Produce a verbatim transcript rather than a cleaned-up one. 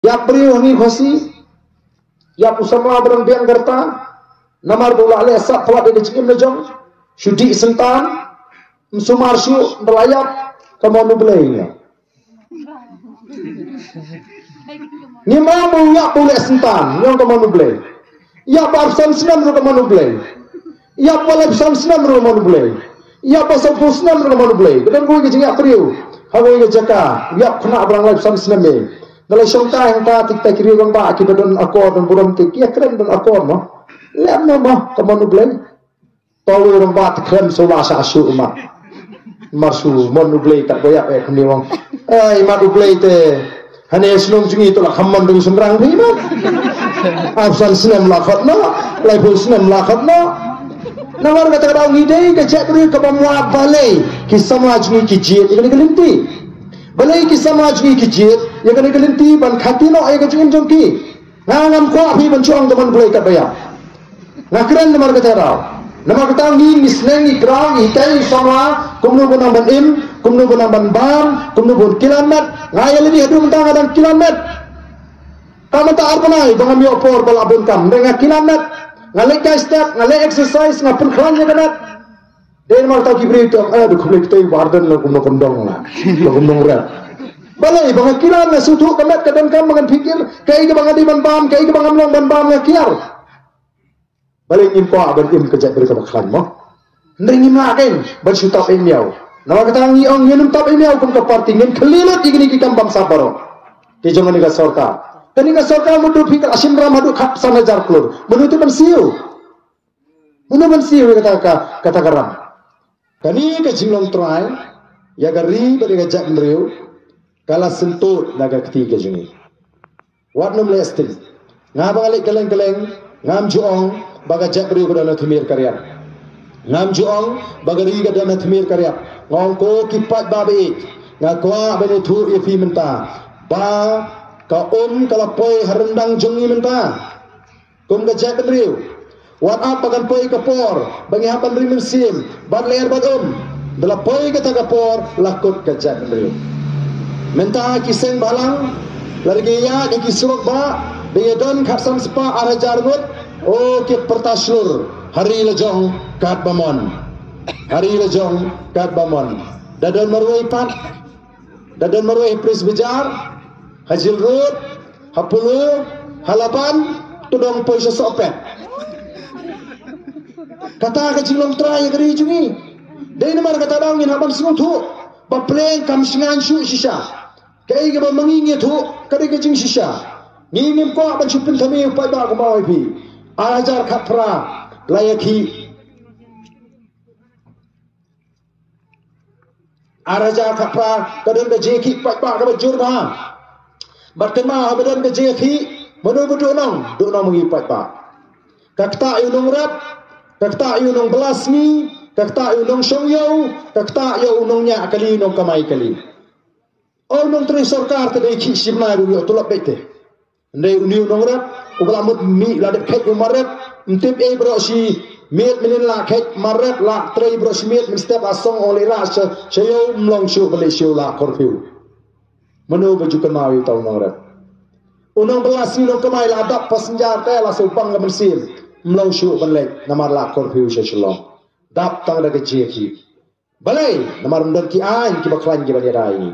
Ïap briew hangne Khasi, ïap u samla ba dang biang ka rta, namar ba u la leh sap palat ïa ka jingim la jong, shu dih syntan, ym sumar shuh, ynda la ïap, ka mon U Blei ïa. Ngim ong ba u ïap ba u leh syntan, ngi ong ka mon U Blei. Ïap ba arphew san snem ruh ka mon U Blei. Ïap ba laiphew san snem ruh ka mon U Blei. Ïap ba sawphew snem ruh ka mon U Blei. Ka don kawei ka jingïap briew ha kawei ka jaka, ïap khynnah ba dang laiphew san snem ïa. Nga la shongkai hangta, tik ta ki riew rangbah kiba don akor, don burom, te ki ïakren don akor mo. Lem mo mo, ka mon U Blei. To wei rangbah te khlem shuh la shah shuh ma. Mar shu mon U Blei kat ba ïap eh, kumne ong. Ai, mat U Blei te. Hane shnong jong ngi to la kham mon dang shynrang phi ma. Arphew san snem la khot noh, laiphew snem la khot noh. Namar kata ka daw ngi dei ka jaitbynriew kaba mwa, balei ki samla jong ngi ki jied ïa kane ka lynti. Balei ki samla jong ngi ki jied ïa kane ka lynti ban khati noh ïa ka jingim jong ki. Nga ngam kwah phi ban shu ong ka mon U Blei kat ba ïap. Nga kren namar kata ka daw. Namar kata ngi, ngi sneng, ngi kraw, ngi hikai ïa u samla kumno ba nang ban im, kumno ba nang ban bam, kumno ba un kilan met. Nga ïa lade haduh mynta nga dang kilan met. Ka mynta ar bnai ba ngam ïoh por ba lah bun kam, hynrei nga kilan met. Nga leit kai step, nga leit exercise, nga pynkhlaiñ ïa ka met. Dei namar kata ki briew te ong, eh, da khublei, kita i Warden la kumno kyndong la, la kumno rep. Balei ba nga kilan, nga sngewthuh ka met ka donkam, ba ngan pyrkhat kaei kaba nga dei ban bam, kaei kaba ngam long ban bam, nga kiar. Balei ngim kwah ban im ka jaitbynriew kaba khlaiñ mo? Hynrei ngim lah kein ban shu tap ei miaw. Namar kata ngi ong ngin ym tap ei miaw kum ka party, ngin khlieh lut ïa kine ki kam bamsap baroh. Ki jong kane ka sorkar. Kane ka sorkar mutdur phi ka la shim ram haduh khatsan hajar klur. Mano te ban siew? Mano ban siew ïa kata ka, kata ka ram? Kane ka jinglong trai ïa ka ri bad ïa ka jaitbynriew ka la syntud na ka kti ka jong ngi. Wat nym leh sting. Nga ba nga leit kylleng kylleng, ngam ju ong ba ka jaitbynriew ka don ha tmier ka riat. Ngam ju ong ba ka ri ka don ha tmier ka riat. Nga ong ko ki paidbah ba ïeit, nga kwah ban ïathuh ïa phi mynta ba ka um ka la poi ha ryndang jong ngi mynta. Kum ka jaitbynriew, wat ap ba kan poi ka por ba ngi hap ban rim mynsiem bad lyer bad um. Da la poi kata ka por, la kut ka jaitbynriew. Mynta ki seng bhalang, lada ki ïaid ha ki surok bah, ba ïa don khatsan spah ar hajar ngut, o ki pyrta shlur ha ri la jong katba mon. Ha ri la jong katba mon. Da don marwei pat, da don marwei ha Prince Bazar, ha Jail Road, ha Polo, ha Laban, to dang poi sha Sohpet. Kata ka jinglong trai ïa ka ri jong ngi. Dei namar kata daw ngin hap ban sngewthuh ba pleng kam shngaiñ shuh shisha. Kaei kaba ma ngi ngi ïathuh ka dei ka jingshisha. Ngi ngim kwah ban shu pynthame u paidbah kumba ong phi. Ar hajar khatphra la ïakhih. Ar hajar khatphra ka don ka jingïakhih paidbah kaba jur bha. Bad kynmaw haba don ka jingïakhih, mano ba duhnong? Duhnong ma ngi paidbah. Ka ktah ïa u nongrep, ka ktah ïa u nongbylla sngi, ka ktah ïa u nongshong ïew, ka ktah ïa u nongñiah kali, u nongkamai kali. O, u nongtrei sorkar te dei khih shi bnai ruh u ïoh tulop beit te. Hynrei une u nongrep uba la mut mih la dep kheit ïa u marrep, ym tip ei baroh shi miet, mynnin la kheit marrep, la trei baroh shi miet, mynstep la song ong leit rah sha, sha ïew, ym long shuh ban leit sha ïew, la curfew. Mano ba ju kynmaw ïa uta u nongrep? U nongbylla sngi, u nongkamai la dap passenger te la shu bang ka mynsiem, ym long shuh ban leit namar la curfew sha Shillong. Dap tang da ka jingïakhih. Balei? Namar ym don ki aiñ kiba khlaiñ kiban ïada ïa ngi.